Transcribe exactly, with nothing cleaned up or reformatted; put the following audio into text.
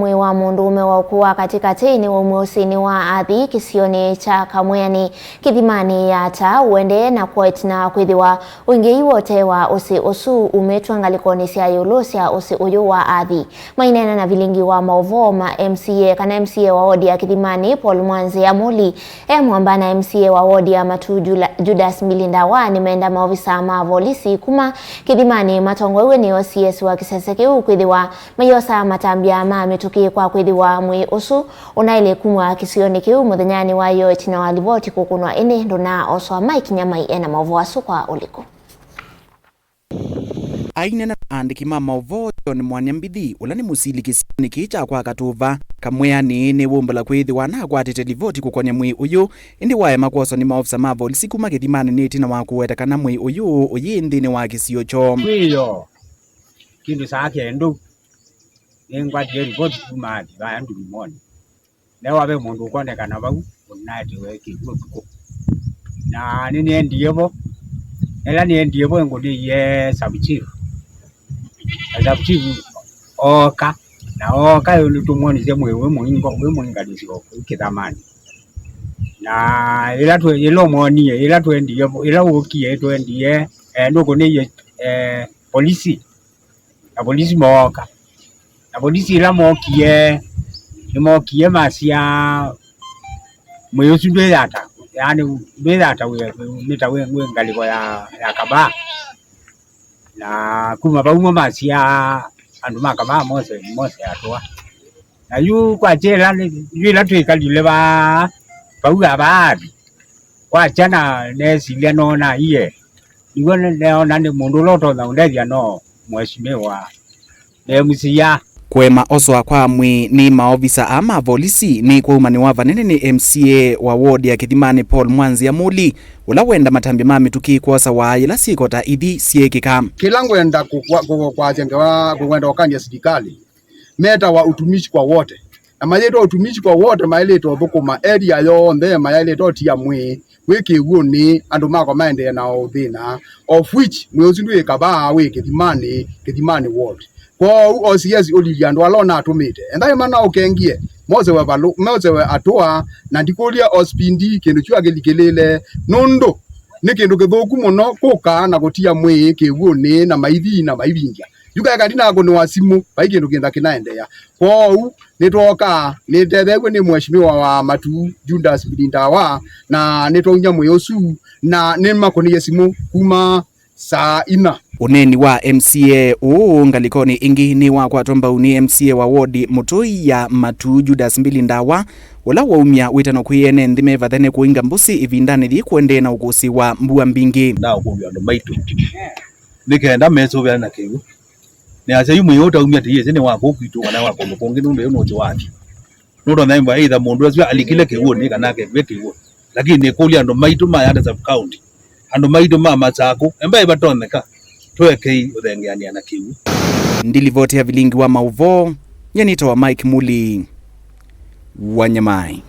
Mwĩĩ wa mũndũũme wa ũkũũ wa katĩkatĩ nĩwaumw'e ũsĩnĩ wa Athi kĩsionĩ kya Kamwĩanĩ, Kĩthimanĩ ya Ata, ũendee na kwoa ĩtina wa kwĩthĩwa ũingĩi wa ũtee wa ũsĩ ũsu umĩtw'e ngalĩkonĩ sya ĩũlũ sya ũsĩ ũyũ wa Athi. Maineena na vilingi wa maũvoo ma M C A kana M C A wa wodi ya Kĩthimanĩ, Paul Mwanzĩa Muli, e mwamba na M C A wa wodi ya Matuu, Jula-, Judas Mbilindawa, nĩmenda maovisa ma volisi kuma Kĩthimanĩ matongoew'e nĩ O C S wa kĩsese kĩu kwĩthĩwa maiosaa matambya ma mĩtũkĩ kwa kwĩthĩwa mwĩĩ ũsu ũnaĩle kumw'a kĩsionĩ kĩu mũthenyanĩ wa ĩyoo ĩtina wa livoti kũkũnwa ĩndĩ ndũnaaoswa. Mike Nyamai ena maũvoo asu kwa ũliku. Aineena na aandĩki ma maũvoo, John Mwania Mbithi, ũla nĩ mũsili kĩsionĩ kĩĩ kya kwa Katũva, Kamwĩanĩ, nĩwũmbũla kwĩthĩwa nakwatĩte livoti kũkon'ya mwĩĩ ũyũ, ĩndĩ waema kwoswa nĩ maovisa ma volisi kuma Kĩthimanĩ nĩ ĩtina wa kũweta kana mwĩĩ ũyũ ũyĩ nthĩnĩ wa kĩsio kyoo. Kwĩyoo kĩndũ saa kenda, nĩngwatie livoti kuma Athi vaya ndulumonĩ. Newa ve mũndũ ũkwonekana vau, ũnaetewe kĩw'ũ ũtukũ. Na nĩnĩendie vo. Ĩla nĩendie vo, ĩngũnĩie sub chief. Na sub chief ooka, na ooka yu nĩtũmwonisye mwĩĩ wĩ mũingo, wĩ mũinganĩsyo kũu kĩthamanĩ. Na ĩla twe-, ĩla ũmwonie, ĩla twendie vo, ĩla ũkie twendie, eh, nũkũnĩie, eh, polisi. Na polisi mooka. Na polisi ĩla mookie, nĩmookie masya, "Mwĩĩ ũsu ndwĩyata, yaani, ndwĩyata wĩ, nĩ ta wĩ, wĩ ngalĩko ya, ya Kabaa." Na kuma vau mo masya andũ ma Kabaa mose, mose atũa. Na yu kwakya ĩla, yu ĩla twĩkalile vaa, vau Abaathi, kwakya na nesilya noona ie. Nĩw'o ne-, neona nĩ mũndũ ũla ũtonya ũndethya no mheshimiwa M C A. Kũema oswa kwa mwĩĩ nĩ maovisa aa ma volisi nĩ kwaumaniwa vanene nĩ M C A wa ward ya Kĩthimanĩ, Paul Mwanzĩa Muli, ũla wenda matambya ma mĩtũkĩ kwosawa yĩla syĩko ta ithi syĩkĩka. Kĩla ngwenda kũkwa-, kũ-, kwasya ngewa, ngwenda ũkany'a silikalĩ metawa utumishi kwa wote. Na mayĩtwa utumishi kwa wote maĩlĩte ũthũkũma area yonthe, mayaĩlĩte ũtia mwĩĩ wĩ kĩw'ũnĩ, andũ makwa maendee na ũthĩna, of which mwĩĩ ũsu ndwĩ Kabaa, wĩ Kĩthimanĩ, Kĩthimanĩ ward. Kwoou O C S ũlilye andũ ala ũnatũmĩte. Ethai manaũkengie, mosewe valũ, mosewe atũa, na ndikũlya O C P D kĩndũ kyu akĩlikĩlĩle, nũndũ nĩ kĩndũ kĩthũku mũno kũka na kũtia mwĩĩ kĩw'ũnĩ na maithi na maivingya. Yu kaeka ndinakũnĩwa simũ, vai kĩndũ kĩnda kĩnaendeea. Kwoou nĩtwooka, nĩtetheew'e nĩ Mheshimiwa wa Matuu, Judas Mbilindawa, na nĩtwaumya mwĩĩ ũsu, na nĩmakũnĩie simũ kuma saa ina. Ũneeni wa M C A ũũ ngalĩkonĩ ĩngĩ nĩ wakwatwa mbau nĩ M C A wa ward Mũtũi ya Matuu, Judas Mbilindawa, ũla waumya wĩtano kwĩ ene nthĩ mevathane kũinga mbũsĩ ĩvindanĩ yĩĩ kũendee na ũkũsĩ wa mbua mbingĩ. Naũkũlw'a andũ maitũ nĩ kenda mesũvĩane na kĩw'ũ. Nĩasya, "Yu mwĩĩ ũtaumya tĩyĩsĩ nĩ wa kũu kwitũ kana wa kũndũ kũngĩ, nũndũ yu nũsĩ wathi." Nũtonya ĩmba either mũndũ ũsu alikile kĩw'ũnĩ kana akevie kĩw'ũ. Lakini nĩkũlya andũ maitũ ma Yata sub county, andũ maitũ ma Masakũ, embai vatonyeka, tũekei ũthengeanĩa na kĩw'ũ. Ndilivoti ya vilingi wa maũvoo, nyie nĩtawa Mike Muli wa Nyamai.